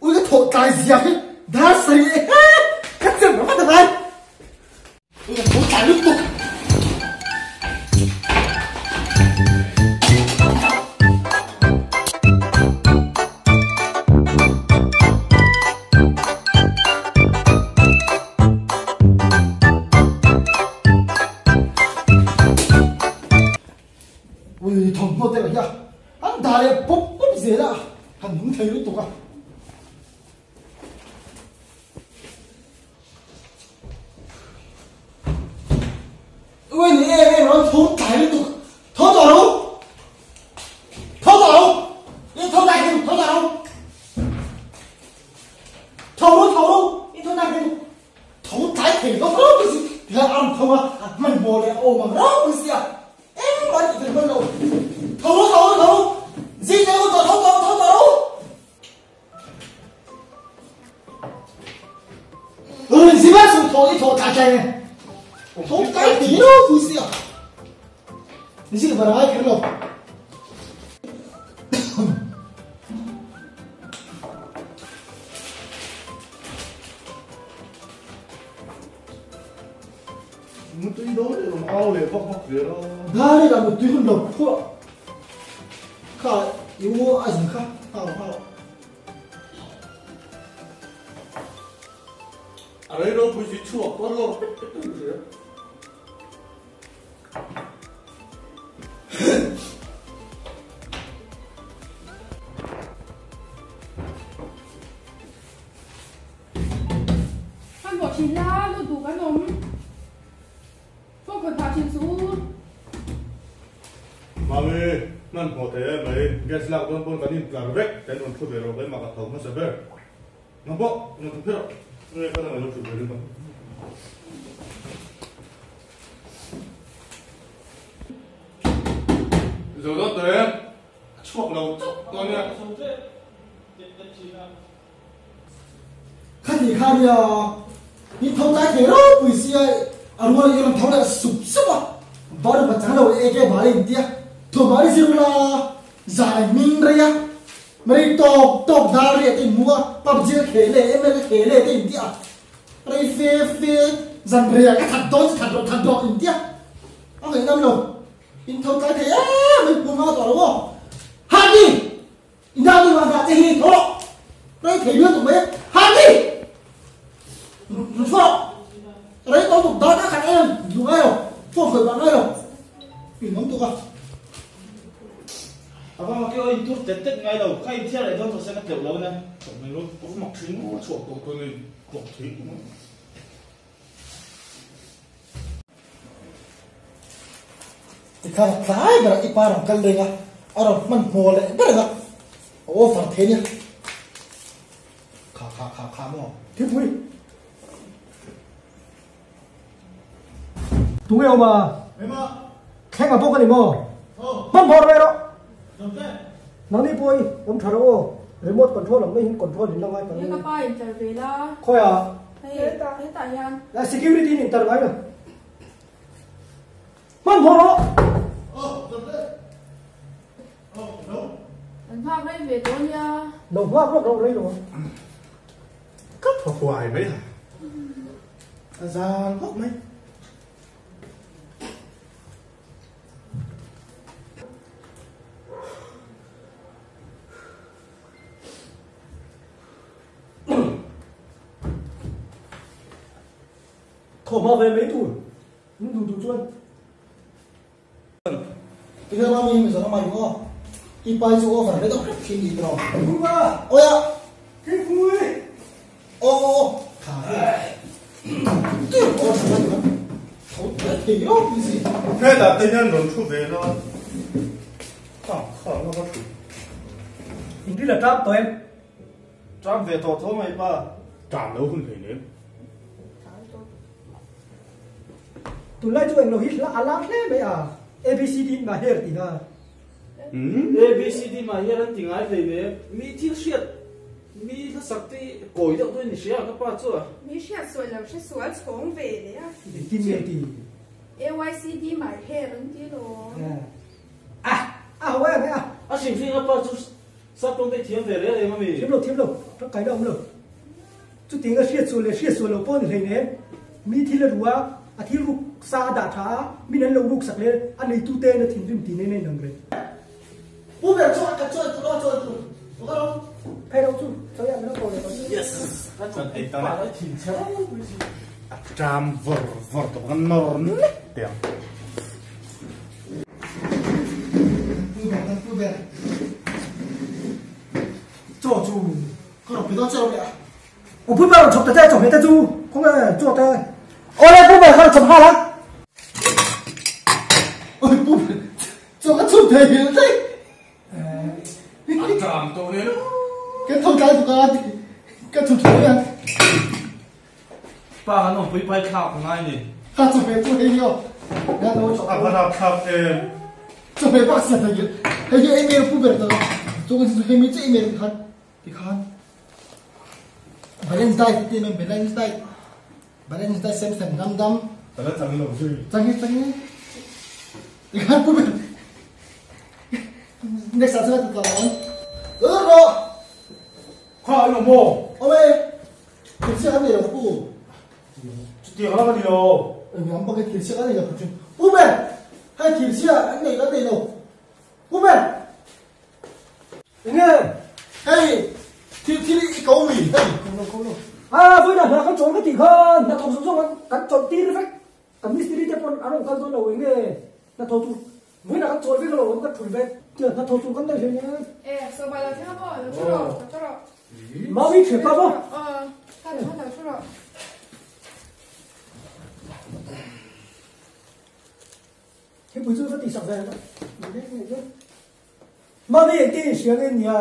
Ui ka thawh tlai zia hi dar sarih e ka chem vat a ngai. Ui ka tho tlai lutuk. Ui thawmhnaw te lah hi a an dah leh pawp pawp zel a han nung thei lutuk a. Ui ni em em an tho tlai lutuk tho tawh ro tho tawh ro i tho tlai thei tho tawh ro tho ro tho ro i tho tlai thei tho tlai thei lo ro si tihian a rawn tho a a hmanhmawh leh a awm ang ropui sia engmah a tih fel hman lo tho ro tho ro tho ro zing deuh tawh tho tawh tho tawh ro Rin si ba su tho i tho tlai tlai nge tho tlai thei lo pui sia ni si ka rai kher lo Mutui dawn leh rawn au leh vak vak zel a. Dar ila mutui hun lo phuah kha i u a zin kha hau hau. A rei ropui si chhuak pawh lawr pet pet a ni zel. Hmanhmawh thin la, lut duh kan awm. Phone khawn phah thin suh u. Mami, hmanhmawh thei em mai, gas lak dawn pawn kan intlar vek, kan rawn thu ve rawh, keimah ka tho hmasa ber. Nang pawh, rawn thu phei rawh, nge ka nang ilo thu ve ring ang. Zo dawn tawh em? A chhuak lo chauh dawn nia. Khati kha nia i tho tlai thei ropui sia a rual i rawn tho leh sup sup a, bar va chang lo e ke bal a inti a, thuamah ri zir ula zai hming rei a, rei tawk tawk dar riah te inhmu a, pubg a khel leh ml a khel leh te inti a, rei fe fe zan reiah ka that dawn che that rawh that rawh inti a, a ngaihnam lo, in tho tlai thei em mai hmu hma tawh lo aw, Hardy! I nau ni vang che hi tho rawh. Rei thei lutuk mai a. Hardy! Run chhuak rawh. Rei tawh tuk dar ka khat em duh ngai lo. Phone khawih pah ngai lo. In awm tuk a. A va mak i aw in tur tet tet ngai lo. Kha in thiar leh dawn tawh se ka tleuh lo ania. Chawk mai lo. Ka va mak thin a chhuak tawh ka nei tlawk thei tum a. Tikhan a tlai berah i pa rawn kal leng a, a rawn hman hmaw leh ber ang a, a offer thei nia. Kha kha kha kha maw? Thingpui. Tunge awm a? Thleng a bawk a ni maw? Hman hmawr ve rawh. Nangni pawh i awm tha rawh aw. Remote control ang mai hian control in la ngai palh Ka pa in tar ve la. Khawi a? Hei hetah hian. Security in tar ngai lo. Hman hmawr rawh. Kan nghak rei ve tawh ania. Lo nghak rawk rawk rei lo ang. Ka thaw huai mai a. A zan bawk mai. Thaw hma ve mai tur, min duh duh chuan. Tinge mami Mizoram ah i aw i pai chu over ve deuh hrep thin ni tiraw? Kuma! Awi a! Thingpui! Aw aw aw tha hle. Tir aw tha hle. Tho tlai thei lo pui si. Hetah te hian rawn thu ve la. Kha kha la va thu. In ri la tap tawh em? Tap ve tawh tho mai pa. Tap lo hun hlei nem. Tunlai chu englo hi hla a lar hle mai a, ABCD in mah her tih kha. ABCD mah her an ti ngai hlei nem. Mi thil hriat, mi hlasak te hi kawi deuh dawn in hria ka pa chu a. Mi hriat sual lo hre sual chhawng ve leh a. Engtin nge ti? AYCD mah her an ti lo. A, a ho em e a. A hrim hrim a pa chu sap tawng te thiam ve reng reng a mi? Thiam lo, thiam lo, ka kaina awm lo. Chutiang a hriat sual leh hriat sual lo pawh a ni hleinem. Mi thil a ru a, a thil ruk sa a dah tha a, min an lo ruk sak leh a neitu te in a thinrim tih nen a inang reng. Pu ber chu a chawi tur a chawi tur ka lo. Phei lo chu chawi ah min lo ko leh tawh. Yes! Ka Chuan ei pa tan lai thin chhe ropui si. A ṭam vawr vawr tawh ka nawr nek teh ang. Pu ber kan pu ber. Chaw chu ka rawn pe dawn che lo leh a. Aw pu ber rawn chhawp ta che chawhmeh te chu khawnge chaw te. Awle pu ber ka rawn chhawp nghal a. Oi pu ber chaw ka chhum thei hil daih. A ṭam tawh nen. Kan tho tlai tuk a ka chhum thei mai ang. Pa kan awmpui pai thlak a ngai ni. Kha chawhmeh chu hei hi aw. Nga lo chawhmeh. A va rap thlak em. Chawhmeh bak siam thei hei hi email pu ber ta lo. Chu kan hei mi che email ti khan ti khan balance diet ti men balance diet balance diet sem sem dam dam. Tala chang lo zui. Chang hi chang hi. Ti khan pu ber. Next ah chuan ti tawh ang. Ro. Kha an awm aw. Awm e. Thilsiak an nei lo pu. Chutiang lam a ni lo. Engam bak e thilsiak an nei lo chu. Pu ber! Hei thilsiak an nei an nei lo. Pu ber! Enge? Hei thil thil i ko mi hei. Ko lo ko lo. Ah vawiin ah hna kan chawl ka tih khan hnathawk zawng zawng kan chawlh tir vek. Kan mistiri te pawn an rawn kal dawn lo enge hnathawk tur vawiin ah kan chawl vek alawm kan thul vek. Tia hnathawk tur kan nei hle nia. E sawmah lo thleng a maw lo thu rawh lo thu rawh. Mami thian pa maw? Aw kha lo lo thu rawh. Thingpui chu va tihsak ve ang. Mami engtin in hria nge nia?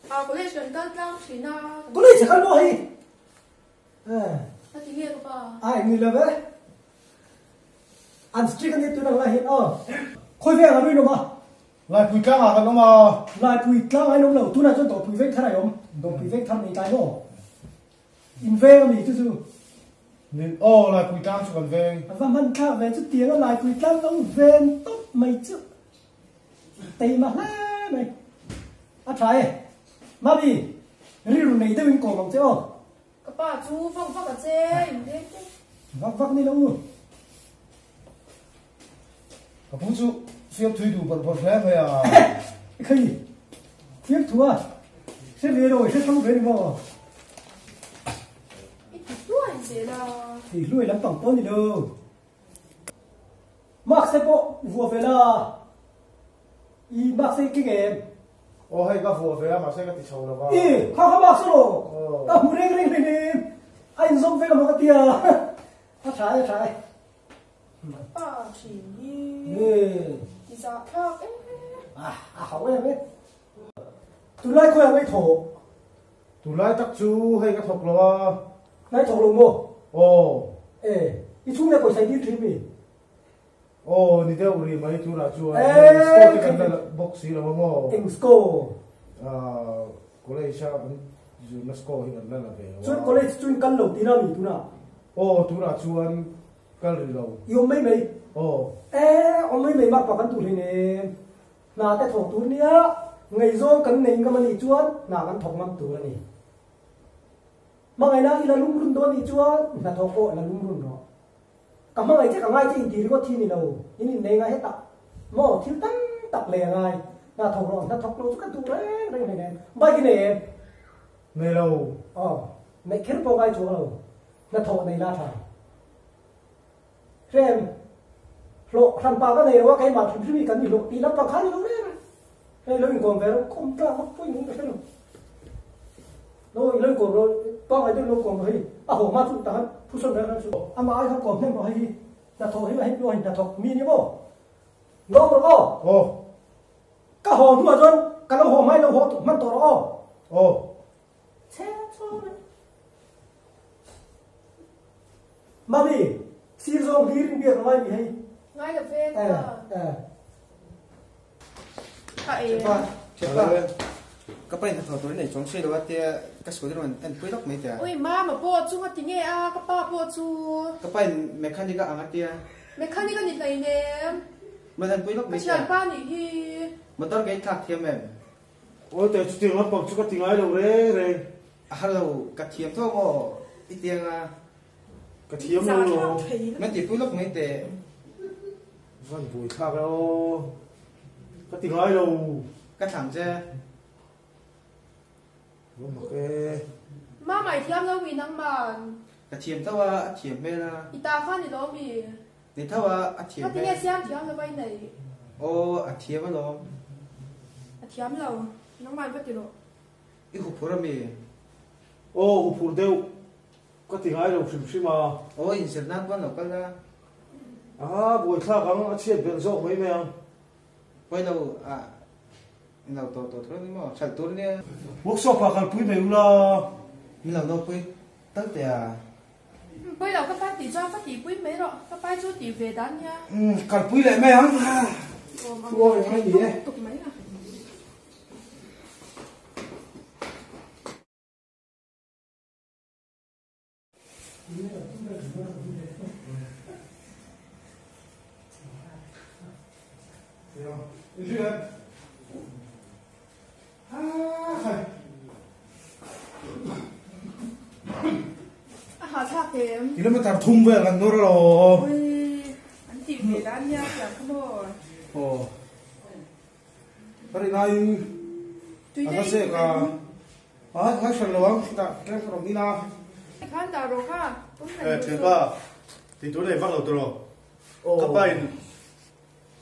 Ah college kan kal tlang thin a. College a kal maw hei? A ti nge ka pa? Ai ni lo ve. An strict a ni tun ang lai hian aw. Khawi veng a rinawm a? Laipui tlang ah kan awm a. Laipui tlang ah in awm lo. Tunah chuan Dawrpui veng thar a awm. Dawrpui veng thar nei tlai maw? In veng a mi chu chu. Ni aw Laipui tlang chu kan veng. A va hman thlak ve chu tiang a Laipui tlang lo ven tawp mai chu. Teima hle mai. A tha e. Mami, rilru nei deuhin kawm ang che aw. Ka pa chu vak vak a che in veng te. Vak vak ni lo u. Ka pu chu fiam thui duh bawrh bawrh hle mai a. Khai, fiam thu a. Hre ve lo, hre hrang ve ni maw? I ti hluai zel a. Ti hluai lampang pawh ni lo. Mask te pawh vuah ve la, i mask te keng em? Aw hei ka vuah ve a mahse ka ti chho lo va. I kha kha mask rawh, ka hmu reng reng hlei hlei a inzawm vek emaw ka ti a, a tha e a tha e. Pa thin hi ti zah thlak em em. A a hau em e. Tunlai khawiah ngai thawh? Tunlai tak chu hei ka thawk lo a. Ngai thawk lo maw? Aw. E, i chhung leh pawisa i dil thin mi? Aw, ni deuh rih mai tunah chuan. E, score te kan la bawk si lo a maw? Eng score? Ah, college a kan zirna score hi kan la la ve lo a. Chuan college chu in kal lo tihna mi tunah? Aw, tunah chuan kal rih lo. I awm mai mai? Aw. E, awm mai mai makpa kan duh hleinem. Hna te thawk tur nia, ngaihzawng kan nei ngam a nih chuan hna kan thawk ngam tur a ni. Hmangaihna i la lungrun dawn nih chuan hnathawk pawh la lungrun rawh. Ka hmangaih che ka ngai che inti ringawt hi ni lo, in innei ngai hetah maw thil tam tak lei a ngai. Hna thawk rawh, hna thawk lo chu ka duh reng reng hleinem. Bike i nei em? Nei lo. Aw, neih kher pawh ngai chuang lo, hnathawh nei la tha. Hrem, hlawh hran pa ka nei lo a, keimah hrim hrim hi kan i hlawh tih lampang kha a ni lo reng a. Hei lo inkawm ve rawh, kawm tlak vak pawhin ka hre lo. Lo i lo inkawm rawh, pangngai deuh lo kawm rawh hei, a haw hma chu tah khan thu sawn reng reng suh. Amah ai khan kawm hnem rawh hei hi, hnathawh hi hei pawh hei hnathawk mi ni maw? Lawm rawh aw. Aw. Ka haw hnuah chuan ka lo haw hmai lo haw hman tawh rawh aw. Aw. Chhe chhawm e. Mami, sir zawng hlir in biak a ngai mi hei. Ngai lo ve ka. Eh, eh. Ka e. Chepa, chepa. Ka pa in hnathawh tur i nei chuang si lo a tia ka school in rawn en pui lawk mai tia. Ui mama pawh chu nga ti nge a ka pa pawh chu. Ka pa in mechanic a ang a tia. Mechanic a ni hleinem. Rawn en pui lawk mai Ka tia. thianpa nih hi. Motor ka i thlak thiam em? Aw te chutiang lampang chu ka ti ngai lo reng reng. A har lo, ka thiam tho maw i tiang a? Ka thiam lo lo. Min tihpui lawk mai teh. Van buai thlak e aw. Ka ti ngai lo. Ka thlang che. Va mak e. Mama i thiam lo mi nangman. Ka thiam tho a, a thiam hmel a. I ta kha ni lo mi. Ni tho a, a thiam hmel. Ka tinge siam thiam lo va i neih. Aw, a thiam alawm. A thiam lo, nangman va ti rawh. I huphur a mi? Aw, huphur deuh. Ka ti ngai lo hrim hrim a. Aw, inzir nan pawn lo kal a. A, buaithlak ang, a chhiat belh zawk mai mai ang. Pawi lo a lo tawh tawh tho ni maw? Hralh tur nia. Workshop ah kalpui mai ula. Min lo nopui tal teh a. Pawi lo ka pa tih chuan ka tihpui mai rawh. Ka pa chu tih ve dan nia. Kalpui leh mai ang. Awm ang thei tuk tuk mai a. Kilometer thum vel kan nawr alawm. An tih ve dan nia tiang kha maw. Aw. Ka rin aiin a va chek a. A ngai hran lo ang, chutah tlem ka rawn in a. Khan dah rawh kha. Eh thianpa, tih tur nei vak lo tawh rawh. Ka pa in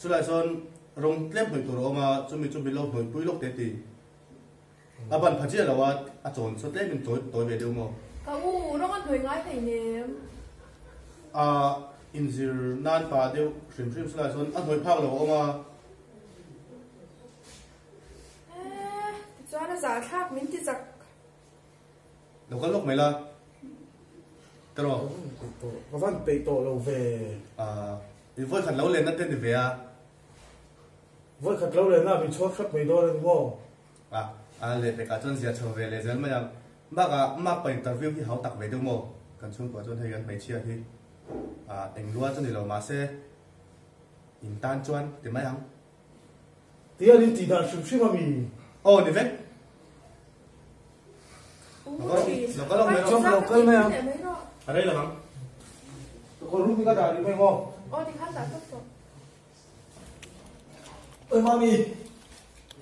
chulai sawn rawng tlem hnawih tur a awm a, chumi chu min lo hnawih pui lawk teh ti. A ban pha chiah lo a, a chawn saw tlem in tawi tawi ve deuh maw? Ka u, rawng a hnawih ngai hleinem. A inzir nan pa deuh hrim hrim chulai sawn a hnawih phak lo a awm a. Eh, tichuan a zahthlak min ti zak. Lo kal lawk mai la, ka rawh. Ka van peih tawh lo ve. Ah, i vawi khat lo lenna te ni ve a. Vawi khat lo lenna min chhuak hrep mai dawn a ni maw? Ah, a leh pekah chuan zia chho ve leh zel mai ang. Bakah mark pa interview hi hau tak ve deuh maw? Kan chhungkua chuan hei kan hmeichhia hi ah eng lua chu ni lo mahse in tan chuan ti mai ang. Ti a ni tih dan hrim hrim a mi? Aw ni vek. Lo kal mai rawh. Lo kal mai ang. A rei lo ang. Ka kawr rum hi ka dah rih mai maw? Aw ti khan dah tawp tawh. Oi mami.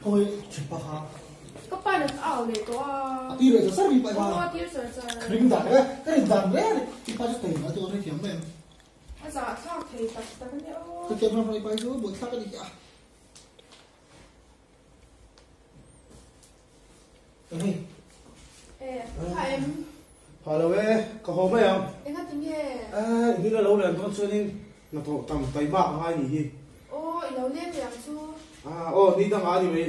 Oi thipa kha. Ka pa in a au leh tawh a. A tir leh char char mi pa kha. Aw a tir char char. Ring dan e. Ka rin dan reng a ni. Tipa chu tei mai tur a hrethiam mai ang. A zahthlak thei tak tak a nia aw. Ka camera hmai pai chu buaithlak a ni hi a. Eng E, tha em? Pha lo e, ka haw mai ang. Enga ti nge? E, i hming a lo len dawn chuanin hnathawh tam taima a ngai ni hi. Aw, i lo leng leh ang chu. Ah, aw, ni dangah a ni mai.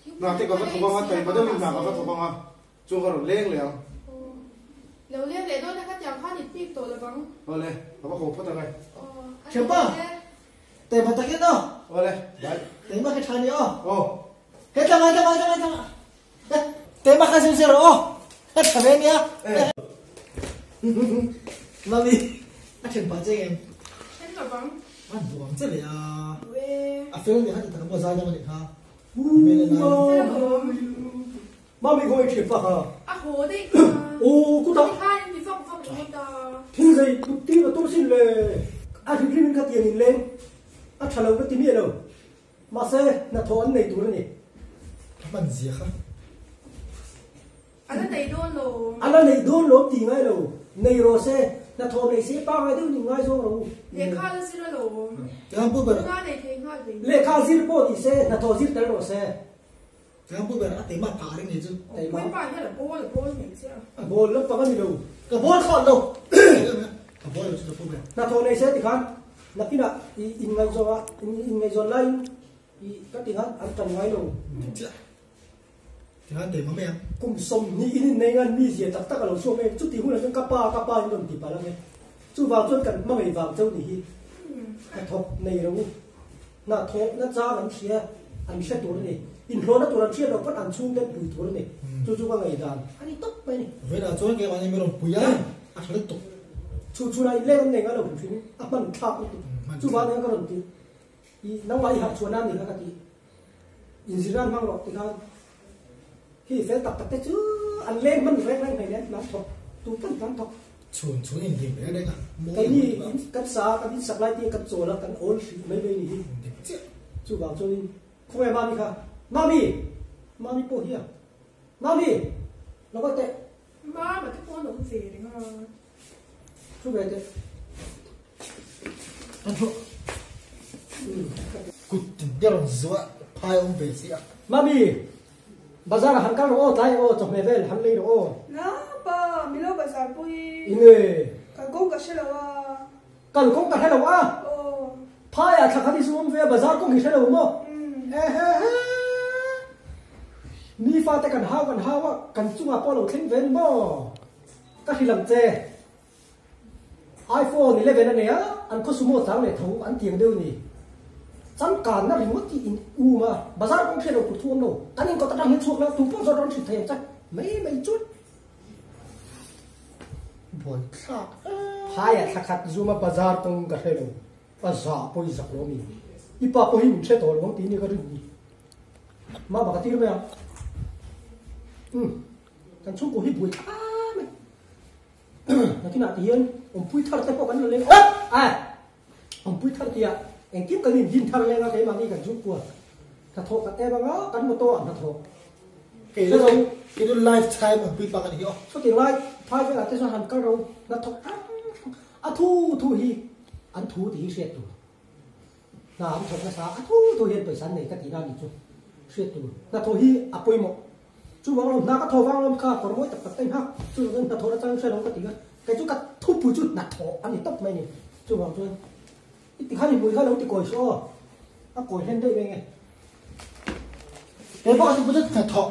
Hna te ka va thawk ang a, taima deuhin hna ka va thawk ang a. Chu ka rawn leng leh ang. Aw. Lo leng leh dawn e ka tiang khan i pik tawh lo vang. Awle, ka va haw phawt ang e. Aw, a ni Thianpa, e. Taima takin aw. Awle, bye. Taima kha tha ni aw. Aw. He tlanga, tlanga, tlanga, tlanga. Taima kha zir zir rawh aw. Ka tha ve nia. Mami, a thianpa che ngem? Then lo vang. A nuam che ve a. Duh e. A fel nia, ti tak a maw zai dam a nih kha. Mami khaw i ṭhian pa kha. A haw daih kha. Aw kutah. Ti khan in ti vak vak ringawt a. Thil zei kut tir a tum sin le. A hrimhrim in kha tiang in leng a ṭha lo ka ti miah lo. Mahse hnathawh an nei tur a ni. A hman zia kha. A la nei dawn lo. A la nei dawn lo ti ngai lo. Nei rawh se, hnathawh nei se pangngai deuh ning ngai zawng rawh u. Lehkha la zir a lo. Tiang pu ber. Hna nei thei nghal ve. Lehkha zir pawh ni se, hnathawh zir tel rawh se. Tiang pu ber a teimah phah reng ni chu. Teimah. Puipa hian a bawl a bawl mai che a. A bawl lampang a ni lo. Ka bawl thlawt lo. Ka bawl lo chu ka pu ber. Hnathawh nei se tikhan nakinah i inngaihzawn a, inngaihzawn laiin i ka tikhan an tan ngai lo. Chiah. Tikhan teimah mai ang. Kum 20 in innei ngan mi zia tak tak a lo chhuak em? Chuti hunah chuan ka pa ka pa in rawn ti palh ang e. Chuvang chuan kan hmangaih vang chauh ni hi hnathawk nei ro u. Hnathawhna chang an hria, an hre tur a ni. Inhlawhna tur an hriat loh pawn an chhungte an pui tur a ni. Chu chu ka ngaihdan a ni tawp mai a ni. Vawiinah chuan keimahni min rawn pui a, a tha lutuk. Chu chhunah inleng an nei ngai lo hrim hrim in a hman thlak lutuk. Chuvang nia ka rawn ti. I nangmah i harh chhuahna a ni kha ka ti. Inzir nan hmang rawh tikhan hi fel tak tak te chu an leng hman reng reng hleinem hnam thawk tu pawn hnam thawk. Chhun chhun in hlim reng reng a mawi Keini in kan sa kan in sak lai te kan chawl a kan awl hrih mai mai ni hi. Dik chiah. Chuvang chuanin khawnge Mami kha Mami! Mami pawh hi a Mami! Lo kal teh. Mama te pawh an awm ve reng a. Thu ve teh. An thu kut tin te rawn zuah phai awm ve si a. Mami, bazar ah han kal rawh aw, tlai aw, chawhmeh vel han lei rawh aw. Na pa, milo bazar pui. Enge? Kalkawng ka hre lo a. Kalkawng ka hre lo a? Aw. Phai ah thla khat i zu awm ve a, bazar kawng hi hre lo maw? Ehehe. Mi fate kan hau kan hau a, kan chungah pawh a lo thleng ve ni maw? Ka hrilh ang che. iPhone 11 a nei a, an khaw sumo chang leh tho an tiang deuh ni. Changkanna ringawt hi in um a, bazar kawng hriat lo tur thu awm lo. Kan inkawt atang hian chhuak la, tu pawh zawt rawn hrilh thei ang che. Mai mai chuan. Buaithlak e. Phaiah thla khat zum a bazar kawng ka hre lo. A za pawh i zak lo mi. I pa pawh hi min hre tawh lo ang tih ni ka rin ni. Mama ka tir mai ang. Umm. Kan chhungkaw hi buai thlam e. Nakinah ti hian awmpui thar te pawh kan la leng a. A awmpui thar tia engkim kan inhlim thar leng a keimahni kan chhungkua hnathawh kan em anga kan motor ah hnathawh. Kei chu kei chu lifetime awmpui pa ka ni hi aw. Sawti lai phai velah te chuan han kal ro hnathawk hrang hrang a thu thu hi an thu tih hi hriat tur. Hna an thawk nasa a thu thu hian pawisa an nei ka tihna a nih chu hriat tur. Hnathawh hi a pawimawh. Chuvang lo hna ka thaw vang lawm kha kawr mawi tak tak te nghak chu chuan hnathawh na chang hre lo ka ti a, kei chu ka thupui chu hnathawh a ni tawp mai ni. Chuvang chuan i ti khan i hmui kha lo ti kawi suh aw, a kawi hlen daih mai nge. Kei pawh ka thupui chu hnathawh.